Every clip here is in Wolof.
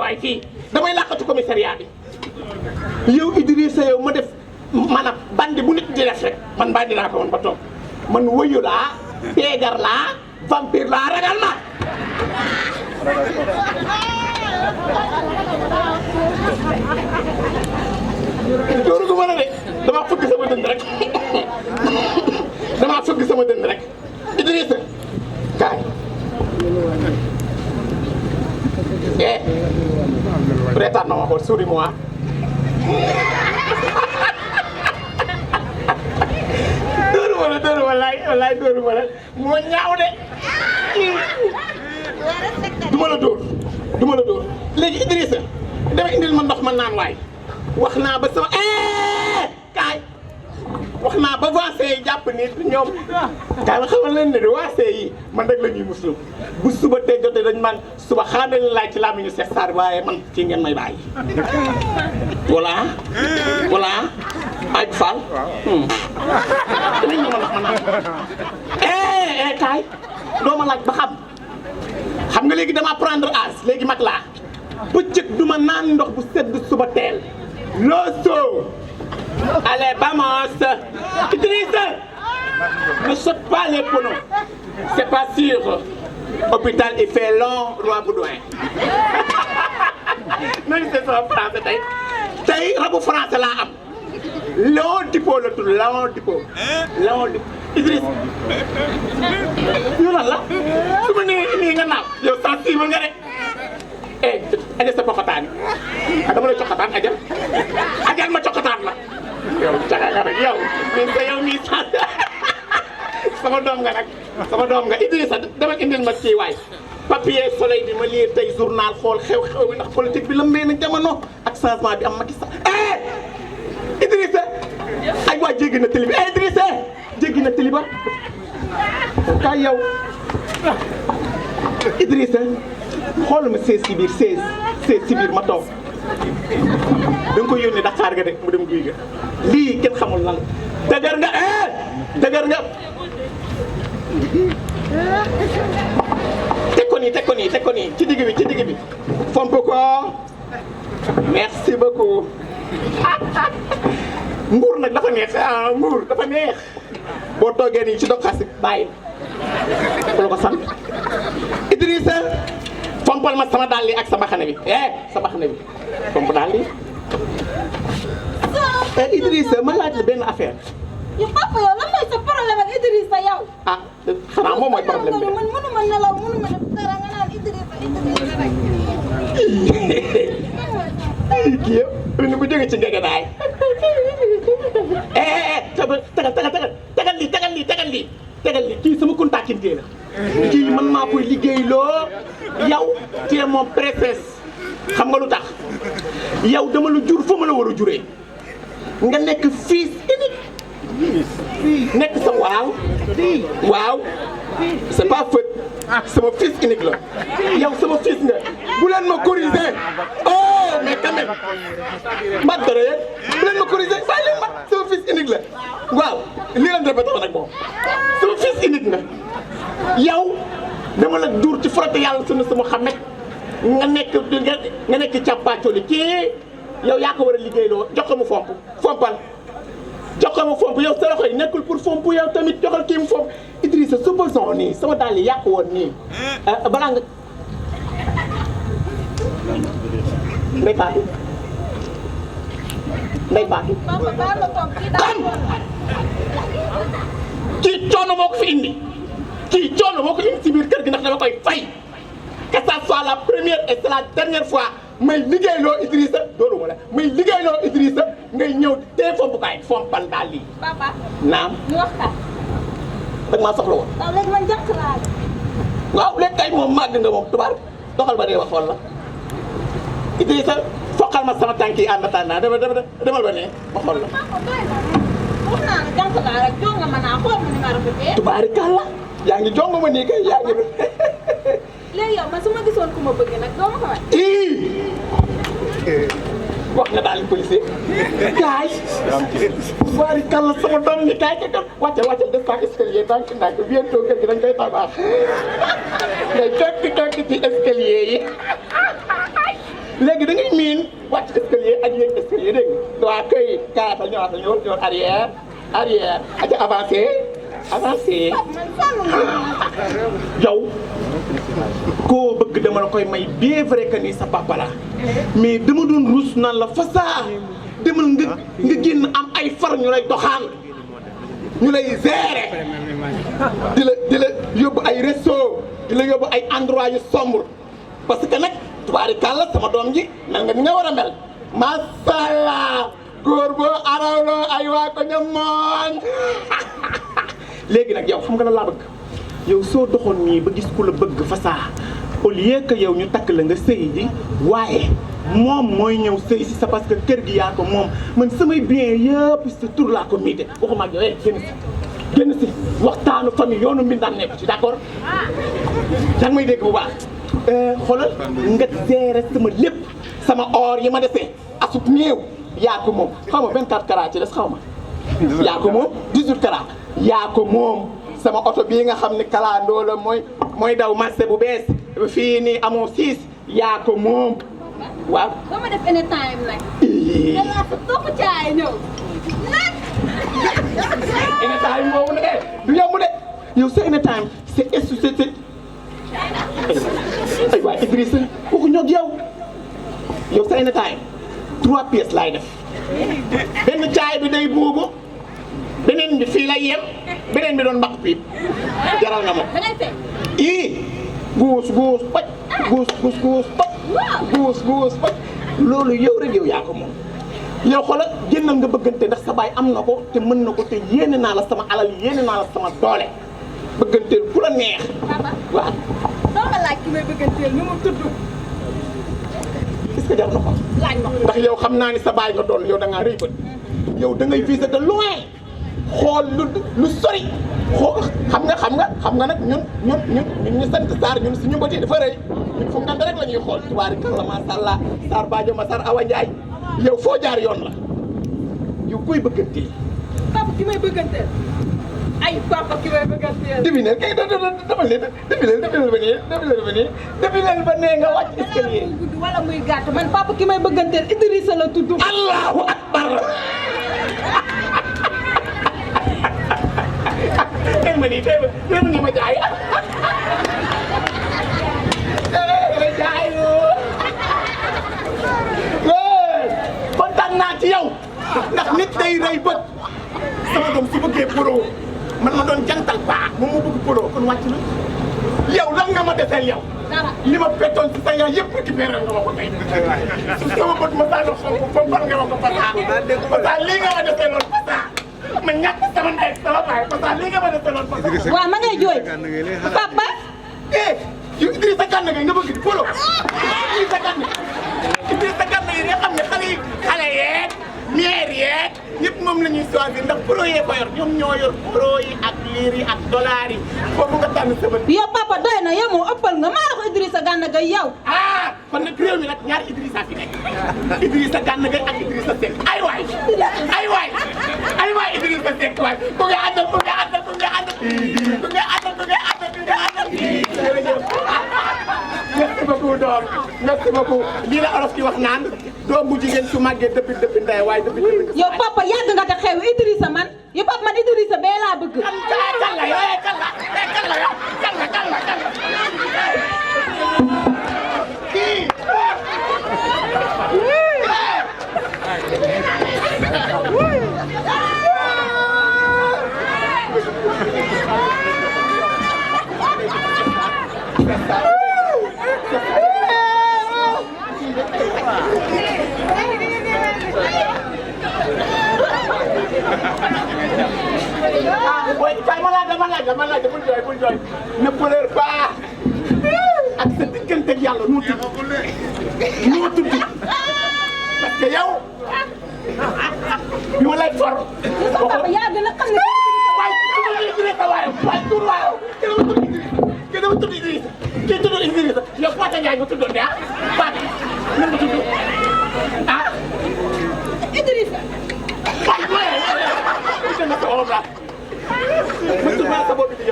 waay fii damay làqatu commissariat bi yow Idrissa yow ma def maanaam bandi bu nit di def rek man bandi naa ko woon ba toog man wëyu laa peegar laa vampire laa ragal ma dooru ko mën a de damaa fëgg sama dënd rek damaa fëgg sama dënd rek Idrissa kaay reetaan na ma xool souris-moi dóoru ma wallaay dóoru ma la moo ñaaw de duma la dóor léegi Idrissa dama indil ma ndox ma naan waay wax naa ba sama kaay wax naa ba vaccin yi jàpp ni ñoom kaay ma xamal leen ne de vaccin yi man rek la ñuy muslu bu suba tey jotee dañ man suba xaana leen laaj ci làmmiñu Seex Saar waaye man ci ngeen may bàyyi voilà ay Fall dinañ ma ndox ma naan kaay doo ma laaj ba xam nga léegi dama prendre âge léegi mag laa bëccëg du ma naan ndox bu sedd suba teel Loso allez vamos Idrissa ne saute pas les pneus c'est pas sûr hôpital il fait long roi Baudouin nañu c'est ça français tey rabu français laa am Léon Dippo la tudd Léon Dippo Idrissa ñu lan la su ma nii nga naaw yow sensible nga de aja sa poxotaan dama la coxataan ajal ma coxataan la yow caga nga rek yow mii sant sama doom nga Idrissa dama indil ma kii waay papier soleil bi ma lire tey journal xool xew-xew bi ndax politique bi lëmbee na jamono ak changement bi am Macky Sall Idrissa ay waa jéggi na télé bi Idrissa jéggi na télé ba kay yow Idrissa xool ma 16 ci biir 16 ci biir ma toog da nga koy yónnee Dakar ga de mu dem guy ga lii kenn xamul lan dëgër nga teg ko nii ci digg bi fomp ko merci beaucoup nguur nag dafa neex nguur dafa neex boo toogee nii ci dokkaas bàyyi ku la ko sant Idrissa fompal ma sama dàll yi ak sa mbaxane bi sa mbaxane bi fomp dàll yi Idrissa ma laaj la benn affaire yow papa yow lan mooy sa problème ak Idrissa yow xanaa moom mooy problème bi man mënuma nelaw mënuma def dara nga naan Idrissa rek kii yëpp ni bu jógee ci ngegenaay tegal lii kii sama kuntaakintee la kii man maa koy liggéeyloo yow tu es mon princesse xam nga lu tax yow dama la jur fa ma la war a juree nga nekk fils unique nekk sa waaw c'est pas faute sama fils unique la yow sama fils nga bu leen ma corriger mais quand même mbat dara yéen bu leen ma corriger saa leen ma sama fils unique la waaw lii la répété nag moom sama fils unique nga yow dama la duur ci frotte yàlla sunu sama xamet nga nekk càppaacoli kii yow yaa ko war a liggéeyloo jox ko mu fompal jox ko mu fomp yow sa loxo yi nekkul pour fomp yow tamit joxal kii mu fomp Idrissa supposons nii sama dàll yi yàqu woon nii balaa nga Ndeye Fatou comme kii coono moo ko fi indi ci biir kër gi ndax dama koy fay que ça soit la première et c'est la dernière fois may liggéeyloo Idrissa dooru ma la may liggéeyloo Idrissa ngay ñëw tee fompukaay fompal daal lii. papa naam ñu waxtaan. dag maa soxla woon. waaw léegi man jànk laa. waaw léegi kay moom màgg nga moom tubaar doxal ba dee wax wala Idrissa foqal ma sama tànk yi en attendant demal ba ne ma xool la. wax naa la jànk laa rek jox nga ma naa xool ma ni ma rafetee. tubaarikàlla yaa ngi jongo ma nii kay yaa ngi. léegi yow man su ma gisoon ku ma bëgg nag doo ma ko wax. wax nga daal di policier kaay tubaarikàlla sama doom ni kaay ka wàccal def ko escalier ndànk bientôt kër gi dañ koy tabax ngay tokk ci escalier yi léegi da ngay miin wàcc escalier ak yéeg escalier dégg nga waa këy kaatal ñëwaat ñëw arrière arrière aca avancé avancé yow koo bëgg dama la koy may bien vrai que ni sa papa la mais dama doon ruus naan la fasaa demal nga génn am ay far ñu lay doxaan ñu lay gérer di la yóbbu ay resto di la yóbbu ay endroit yu sombre parce que nag tubaarikàlla sama doom ji mel nga ni nga war a mel masala góor boo arawloo ay waa ko ñam mooñ léegi nag yow xam nga la laa bëgg yow soo doxoon nii ba gis ku la bëgg fasaa au lieu que yow ñu takk la nga sëy ji waaye moom mooy ñëw sëy si sa parce que kër gi yaa ko moom man samay bien yëpp si tur laa ko miite waxuma ak yow génn si waxtaanu famille yoonu mbindaan nekk ci d'accord yaa ngi may dégg bu baax xoolal nga gérer sama lépp sama or yi ma desee asut néew yaa ko moom xaw ma 24 carats ci des xaw ma yaa ko moom 18 carats yaa ko moom sama oto bii nga xam ne kalandoo la mooy daw marché bu bees fii nii amoo 6 yaa ko moom waaw. ba ma def anytime nag. danaa fa topp caay ñëw nag. anytime boobu nag du yomb de yow sa anytime c'est ay waay Idrissa waxu ñoo ak yow sa anytime 3 pièces laay def benn caay bi day buubu beneen bi fii lay yem beneen bi doon mbaq piip jaral nga moom. da ngay fay. guus poj guus poj loolu yow rek yow yaa ko moom yow xoolal génnal nga bëggante ndax sa baay am na ko te mën na ko te yéene naa la sama alal yéene naa la sama doole bëgganteel ku la neex. papa waaw. doo ma laaj ki may bëgganteel nu mu tudd. est-ce que jar na ko. laaj ma ndax yow xam naa ni sa baay nga doon yow da ngaa rëy bët yow da ngay viser de loin xool lu sori xool xam nga nag ñun ñu sant Sarr ñun suñu bët yi dafa rëy ñun fu ngand rek la ñuy xool tubaarikàlla macha allah Sarr Badio ma Sarr Awa Ndiaye yow foo jaar yoon la yow koy bëgganteel. papa ki may bëgganteel. ay papa ki may bëgganteel. devineel kay devineel ba nee nga wàcc escalier. muy gudd wala muy gàtt man papa ki may bëgganteel Idrissa la tudd. Allahu akbar. tey ma nii tey ma jaay ma jaay kontaan naa ci yow ndax nit day rëy bët sama doom su bëggee poro man ma doon jantal baax moom mu bëgg poro kon wàcc na yow lan nga ma deseel yow li ma bettoon si sa yaay yëpp récupéré nga ma ko tey su sama bët ma saa doon xonk fompal nga ma ko pasa lii nga ma desee loolu pasa ma ñàkk sama ndey sama baay pasa lii nga ma desee loolu pasa waaw ma ngay jooy papa. yow Idrissa Gana Gueye nga bëgg polo Idrissa Gana Gueye nga xam ne xale yeeg maire yeeg ñëpp moom la ñuy choisir ndax pro yee ko yor ñoom ñoo yor pro yi ak liir yi ak dollar yi foofu nga tànn sa bët. yow papa doy na yow moom ëppal nga maa la ko Idrissa Gana Gueye yow. kon nag réew mi nag ñaari Idrissa fi nekk Idrissa Gana Gueye ak Idrissa Seck ay waay Idrissa Seck waay ku nga àndal merci beaucoup doom merci beaucoup lii la olof di wax naan doom bu jigéen su màggee dëppi ndey waaye dëppi yow papa yàgg nga te xew Idrissa man yow papa man Idrissa bee laa bëgg. kan la kii dama laaj bul jooy ne pleure pas ak sa diggante ak yàlla nu mu tudd parce que yow bi ma lay for. papa yaa gën a xam ne. waaye tur waaw kii dama tudd Idrissa kii tudd Idrissa yow Fata Ndiaye nga tuddoon de Fata nan nga tudd Idrissa. ma sa bopp di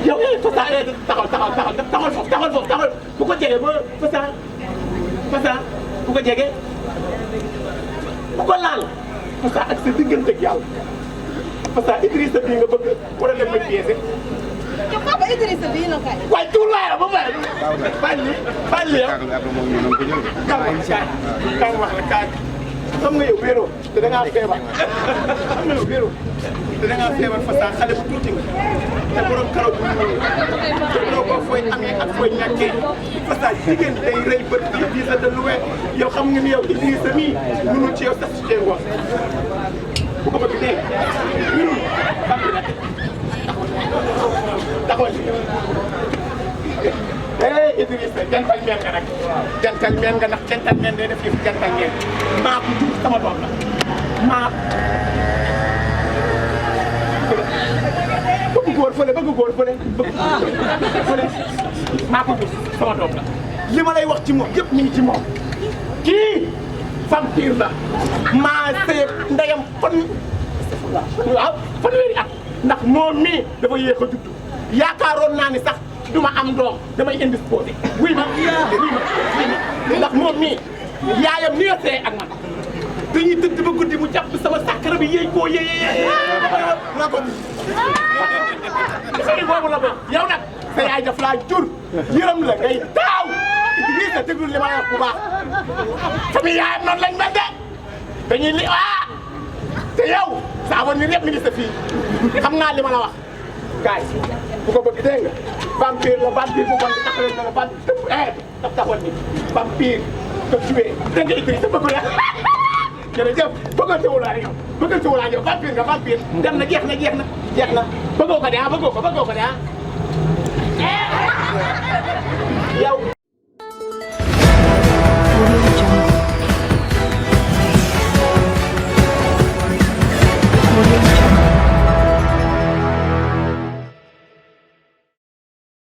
yow Fata taxawal foofu bu ko jegee ba Fata parce que bu ko jege bu ko laal parce que ak sa diggante ak yàlla parce que Idrissa bii nga bëgg war a dem ba pièce. yow papa Idrissa bii la kay. waaye tuur laa la ba pare bàyyi li yow. kaay wax la kaay xam nga yow wéeroo te da ngaa feebar xam nga yow wéeroo te da ngaa feebar parce que xale bu tuuti nga te borom karaw bu ñuul te doo ko fooy amee ak fooy ñàkkee parce que jigéen day rëy bët Idrissa de luwe yow xam nga ni yow Idrissa mii mënul ci yow sax si cee ngoon bu ko bëgg dégg mënul xam nga taxawal Idrissa jantal meen nga nag jantal meen nga ndax jantal meen day def yëf jantal meen maa ko jur sama doom la maa bëgg góor fële maa ko jur sama doom la li ma lay wax ci moom yëpp mi ngi ci moom kii vampire la maa seet ndeyam fanweeri at ndax moom mii dafa yéex a judd yaakaaroon naa ni sax duma am doom damay indisposé wuy ma ndax moom mii yaayam ni see ak man dañuy tëdd ba guddi mu jàpp sama sàkkara bi yéey koo yéey naa ko sëy boobu la boobu yow nag sa yaay daf laa jur yërëm la ngay taaw Idrissa déglu li ma wax bu baax famille yaayam noonu lañ mel de dañuy li te yow sa avenir yëpp mi ngi sa fii xam naa li ma la wax gaay bu ko bëgg dégg nga vampire la vampire bu bon bi tax leen na la vampire taxawal ni vampire ko tué dégg nga Idrissa bëgg la jërëjëf bëggante wu laa yow vampire nga vampire dem na jeex na bëggoo ko de bëggoo ko de yow